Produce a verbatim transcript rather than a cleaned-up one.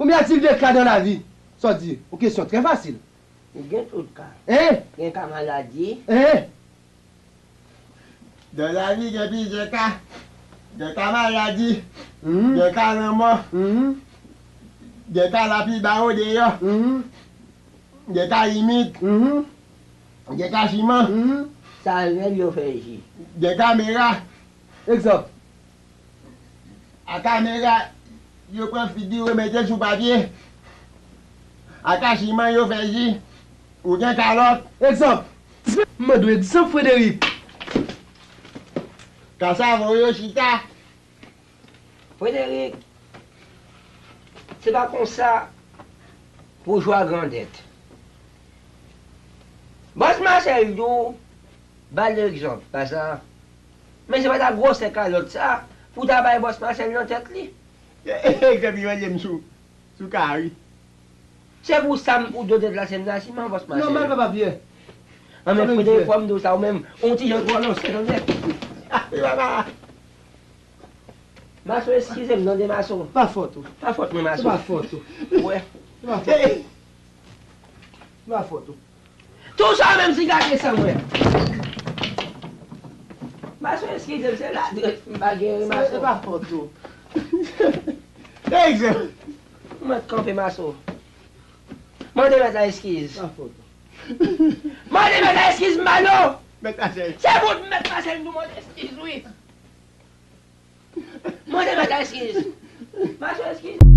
Combien a-t-il de cas dans la vie? Sa w di? Yon kesyon trè fasil. Gen tout ka. Hein? Gen ka maladi. Hein? Dans la vie, gen plizyè ka. Gen ka maladi. Mhm. Gen ka lanmò. Mhm. Gen ka lapli ba yo deyò. Mhm. Gen ka imit. Mhm. Gen ka chiman. Mhm. Sa rèl yo fè ji. Gen kamera. Egzanp. A kamera, yo pran figi yo mete sou papye. A kachiman yo fè ji. Ou gen kalòt. Egzanp. M mande w egzanp, Frederic. Kasavo yo chita. Frederic, se pa konsa pou jwa grandèt. Bòs Masèl di w, ba l egzanp, pa sa. Men se pa ta gwosè kalòt sa pou ta bay bòs Masèl nan tèt li. Egzanp li mande m sou, sou kari. Se pou sa m pou do deplase m nan siman bòs Masèl. Nòmal, papa Pyè. An men Frederic, fò m di w sa, ou menm, ou ti jan twò lòsè, tande. Wi, papa. Maso, eskize m, tande, Maso. Pa fòt ou. Pa fòt mwen, Maso. Se pa fòt ou. Wè. Se pa fòt ou. Se pa fòt ou. Tou sa menm si gade san mwen. Maso, eskize m, se ladrès m pa genyen, Maso. Se pa fòt ou. Egzanp. Mwen kanpe, Maso. Mande mèt la eskiz. Pa fòt ou. Mande mèt la eskiz, Malo. Mèt Masèl. Se pou mèt Masèl nou mande eskiz, wi. Mande mèt la eskiz. Maso, eskiz.